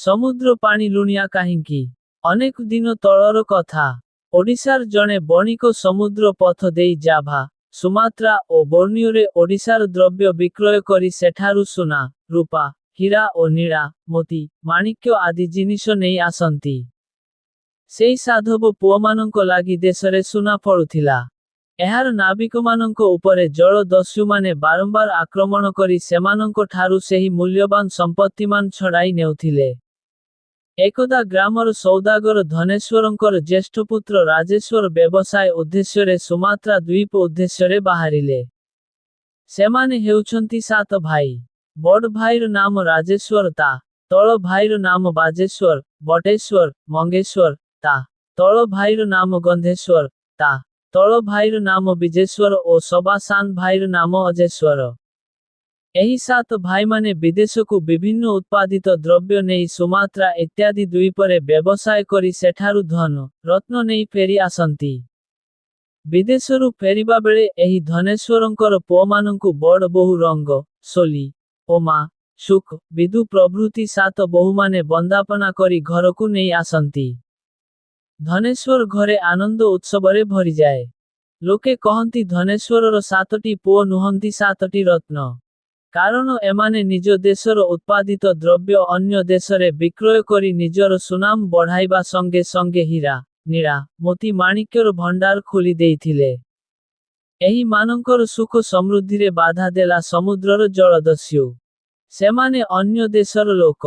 ସମୁଦ୍ର ପାଣି ଲୁଣିଆ କାହିଁକି? ଅନେକ ଦିନ ତଳର କଥା। ଓଡ଼ିଶାର ଜଣେ ବଣିକ ସମୁଦ୍ର ପଥ ଦେଇ ଜାଭା, ସୁମାତ୍ରା ଓ ବୋର୍ଣ୍ଣିଓରେ ଓଡ଼ିଶାର ଦ୍ରବ୍ୟ ବିକ୍ରୟ କରି ସେଠାରୁ ସୁନା, ରୂପା, ହୀରା ଓ ନୀଳା, ମୋତି, ମାଣିକ୍ୟ ଆଦି ଜିନିଷ ନେଇ ଆସନ୍ତି। ସେଇ ସାଧବ ପୁଅମାନଙ୍କ ଲାଗି ଦେଶରେ ସୁନା ଫଳୁଥିଲା। ଏହାର ନାବିକମାନଙ୍କ ଉପରେ ଜଳ ଦସ୍ୟୁମାନେ ବାରମ୍ବାର ଆକ୍ରମଣ କରି ସେମାନଙ୍କ ଠାରୁ ସେହି ମୂଲ୍ୟବାନ ସମ୍ପତ୍ତିମାନ ଛଡ଼ାଇ ନେଉଥିଲେ। ଏକଦା ଗ୍ରାମର ସୌଦାଗର ଧନେଶ୍ୱରଙ୍କର ଜ୍ୟେଷ୍ଠପୁତ୍ର ରାଜେଶ୍ୱର ବ୍ୟବସାୟ ଉଦ୍ଦେଶ୍ୟରେ ସୁମାତ୍ରା ଦ୍ୱୀପ ଉଦ୍ଦେଶ୍ୟରେ ବାହାରିଲେ। ସେମାନେ ହେଉଛନ୍ତି ସାତ ଭାଇ। ବଡ଼ ଭାଇର ନାମ ରାଜେଶ୍ୱର, ତା ତଳ ଭାଇର ନାମ ବାଜେଶ୍ୱର, ବଟେଶ୍ୱର, ମଙ୍ଗେଶ୍ୱର, ତା ତଳ ଭାଇର ନାମ ଗନ୍ଧେଶ୍ୱର, ତା ତଳ ଭାଇର ନାମ ବିଜେଶ୍ୱର ଓ ସବା ସାନ ଭାଇର ନାମ ଅଜେଶ୍ୱର। ଏହି ସାତ ଭାଇମାନେ ବିଦେଶକୁ ବିଭିନ୍ନ ଉତ୍ପାଦିତ ଦ୍ରବ୍ୟ ନେଇ ସୁମାତ୍ରା ଇତ୍ୟାଦି ଦ୍ୱୀପରେ ବ୍ୟବସାୟ କରି ସେଠାରୁ ଧନ, ରତ୍ନ ନେଇ ଫେରି ଆସନ୍ତି। ବିଦେଶରୁ ଫେରିବା ବେଳେ ଏହି ଧନେଶ୍ୱରଙ୍କର ପୁଅମାନଙ୍କୁ ବଡ଼ ବୋହୂ ରଙ୍ଗ, ସୋଲି, ଓମା, ସୁଖ, ବିଦୁ ପ୍ରଭୃତି ସାତ ବୋହୂମାନେ ବନ୍ଦାପନା କରି ଘରକୁ ନେଇ ଆସନ୍ତି। ଧନେଶ୍ୱର ଘରେ ଆନନ୍ଦ ଉତ୍ସବରେ ଭରିଯାଏ। ଲୋକେ କହନ୍ତି, ଧନେଶ୍ୱରର ସାତଟି ପୁଅ ନୁହନ୍ତି, ସାତଟି ରତ୍ନ। କାରଣ ଏମାନେ ନିଜ ଦେଶର ଉତ୍ପାଦିତ ଦ୍ରବ୍ୟ ଅନ୍ୟ ଦେଶରେ ବିକ୍ରୟ କରି ନିଜର ସୁନାମ ବଢ଼ାଇବା ସଙ୍ଗେ ସଙ୍ଗେ ହୀରା, ନୀଳା, ମୋତି ମାଣିକ୍ୟର ଭଣ୍ଡାର ଖୋଲି ଦେଇଥିଲେ। ଏହି ମାନଙ୍କର ସୁଖ ସମୃଦ୍ଧିରେ ବାଧା ଦେଲା ସମୁଦ୍ରର ଜଳଦସ୍ୟୁ। ସେମାନେ ଅନ୍ୟ ଦେଶର ଲୋକ।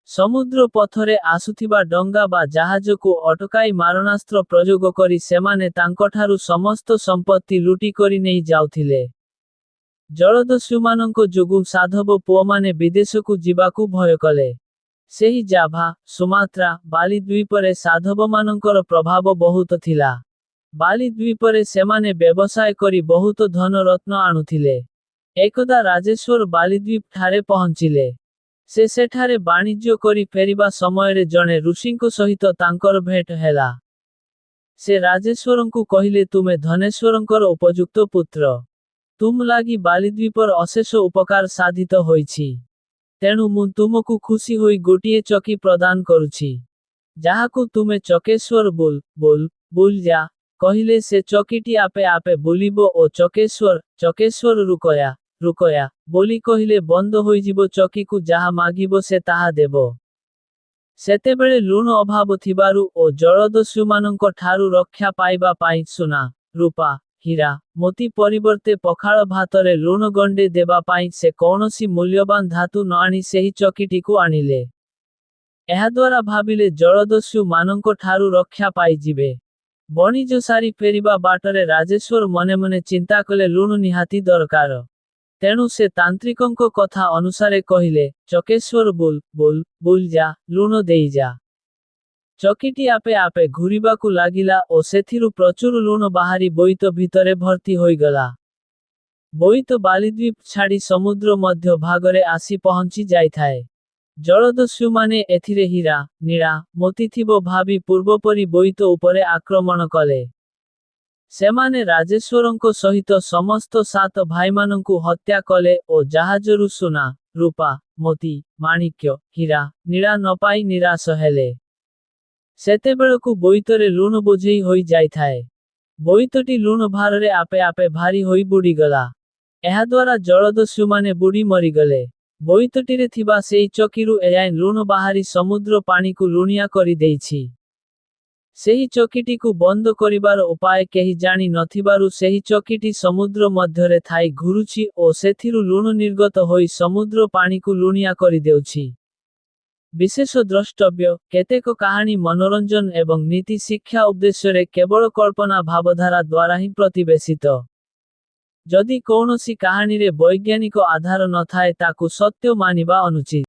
ସମୁଦ୍ର ପଥରେ ଆସୁଥିବା ଡଙ୍ଗା ବା ଜାହାଜକୁ ଅଟକାଇ ମାରଣାସ୍ତ୍ର ପ୍ରୟୋଗ କରି ସେମାନେ ତାଙ୍କଠାରୁ ସମସ୍ତ ସମ୍ପତ୍ତି ଲୁଟି କରି ନେଇ ଯାଉଥିଲେ। ଜଳଦସ୍ୟୁମାନଙ୍କ ଯୋଗୁଁ ସାଧବ ପୁଅମାନେ ବିଦେଶକୁ ଯିବାକୁ ଭୟ କଲେ। ସେହି ଜାଭା, ସୁମାତ୍ରା, ବାଲି ଦ୍ୱୀପରେ ସାଧବମାନଙ୍କର ପ୍ରଭାବ ବହୁତ ଥିଲା। ବାଲି ଦ୍ୱୀପରେ ସେମାନେ ବ୍ୟବସାୟ କରି ବହୁତ ଧନ ରତ୍ନ ଆଣୁଥିଲେ। ଏକଦା ରାଜେଶ୍ୱର ବାଲିଦ୍ୱୀପ ଠାରେ ପହଞ୍ଚିଲେ। ସେ ସେଠାରେ ବାଣିଜ୍ୟ କରି ଫେରିବା ସମୟରେ ଜଣେ ଋଷିଙ୍କ ସହିତ ତାଙ୍କର ଭେଟ ହେଲା। ସେ ରାଜେଶ୍ୱରଙ୍କୁ କହିଲେ, ତୁମେ ଧନେଶ୍ୱରଙ୍କର ଉପଯୁକ୍ତ ପୁତ୍ର। ତୁମ ଲାଗି ବାଲିଦ୍ୱୀପର ଅଶେଷ ଉପକାର ସାଧିତ ହୋଇଛି। ତେଣୁ ମୁଁ ତୁମକୁ ଖୁସି ହୋଇ ଗୋଟିଏ ଚକି ପ୍ରଦାନ କରୁଛି। ଯାହାକୁ ତୁମେ ଚକେଶ୍ୱର ବୁଲ, ବୁଲ, ବୁଲ ଯା କହିଲେ ସେ ଚକିଟି ଆପେ ଆପେ ବୁଲିବ ଓ ଚକେଶ୍ୱର, ଚକେଶ୍ୱର ରୁକୟା, ରୁକୟା ବୋଲି କହିଲେ ବନ୍ଦ ହୋଇଯିବ। ଚକିକୁ ଯାହା ମାଗିବ, ସେ ତାହା ଦେବ। ସେତେବେଳେ ଲୁଣ ଅଭାବ ଥିବାରୁ ଓ ଜଳଦସ୍ୟୁମାନଙ୍କ ଠାରୁ ରକ୍ଷା ପାଇବା ପାଇଁ ସୁନା, ରୂପା, ହୀରା, ମୋତି ପରିବର୍ତ୍ତେ ପଖାଳ ଭାତରେ ଲୁଣ ଗଣ୍ଡେ ଦେବା ପାଇଁ ସେ କୌଣସି ମୂଲ୍ୟବାନ ଧାତୁ ନ ଆଣି ସେହି ଚକିଟିକୁ ଆଣିଲେ। ଏହାଦ୍ୱାରା ଭାବିଲେ, ଜଳଦସ୍ୟୁ ମାନଙ୍କ ଠାରୁ ରକ୍ଷା ପାଇଯିବେ। ବଣିଜ ସାରି ଫେରିବା ବାଟରେ ରାଜେଶ୍ୱର ମନେ ମନେ ଚିନ୍ତା କଲେ, ଲୁଣ ନିହାତି ଦରକାର। ତେଣୁ ସେ ତାନ୍ତ୍ରିକଙ୍କ କଥା ଅନୁସାରେ କହିଲେ, ଚକେଶ୍ୱର ବୁଲ, ବୁଲ, ବୁଲ ଯା, ଲୁଣ ଦେଇଯା। ଚକିଟି ଆପେ ଆପେ ଘୂରିବାକୁ ଲାଗିଲା ଓ ସେଥିରୁ ପ୍ରଚୁର ଲୁଣ ବାହାରି ବୋଇତ ଭିତରେ ଭର୍ତ୍ତି ହୋଇଗଲା। ବୋଇତ ବାଲିଦ୍ୱୀପ ଛାଡ଼ି ସମୁଦ୍ର ମଧ୍ୟ ଭାଗରେ ଆସି ପହଞ୍ଚି ଯାଇଥାଏ। ଜଳଦସ୍ୟୁମାନେ ଏଥିରେ ହୀରା, ନୀଳା, ମୋତି ଥିବ ଭାବି ପୂର୍ବପରି ବୋଇତ ଉପରେ ଆକ୍ରମଣ କଲେ। ସେମାନେ ରାଜେଶ୍ୱରଙ୍କ ସହିତ ସମସ୍ତ ସାତ ଭାଇମାନଙ୍କୁ ହତ୍ୟା କଲେ ଓ ଜାହାଜରୁ ସୁନା, ରୂପା, ମୋତି, ମାଣିକ୍ୟ, ହୀରା, ନୀଳା ନ ପାଇ ନିରାଶ ହେଲେ। ସେତେବେଳକୁ ବୋଇତରେ ଲୁଣ ବୋଝେଇ ହୋଇ ଯାଇଥାଏ। ବୋଇତଟି ଲୁଣ ଭାରରେ ଆପେ ଆପେ ଭାରି ହୋଇ ବୁଡ଼ିଗଲା। ଏହାଦ୍ୱାରା ଜଳଦସ୍ୟୁମାନେ ବୁଡ଼ି ମରିଗଲେ। ବୋଇତଟିରେ ଥିବା ସେଇ ଚକିରୁ ଏଯାଏଁ ଲୁଣ ବାହାରି ସମୁଦ୍ର ପାଣିକୁ ଲୁଣିଆ କରିଦେଇଛି। ସେହି ଚକିଟିକୁ ବନ୍ଦ କରିବାର ଉପାୟ କେହି ଜାଣି ନଥିବାରୁ ସେହି ଚକିଟି ସମୁଦ୍ର ମଧ୍ୟରେ ଥାଇ ଘୁରୁଛି ଓ ସେଥିରୁ ଲୁଣ ନିର୍ଗତ ହୋଇ ସମୁଦ୍ର ପାଣିକୁ ଲୁଣିଆ କରିଦେଉଛି। ବିଶେଷ ଦ୍ରଷ୍ଟବ୍ୟ, କେତେକ କାହାଣୀ ମନୋରଞ୍ଜନ ଏବଂ ନୀତି ଶିକ୍ଷା ଉଦ୍ଦେଶ୍ୟରେ କେବଳ କଳ୍ପନା ଭାବଧାରା ଦ୍ୱାରା ହିଁ ପ୍ରତିବେଶିତ। ଯଦି କୌଣସି କାହାଣୀରେ ବୈଜ୍ଞାନିକ ଆଧାର ନଥାଏ, ତାକୁ ସତ୍ୟ ମାନିବା ଅନୁଚିତ।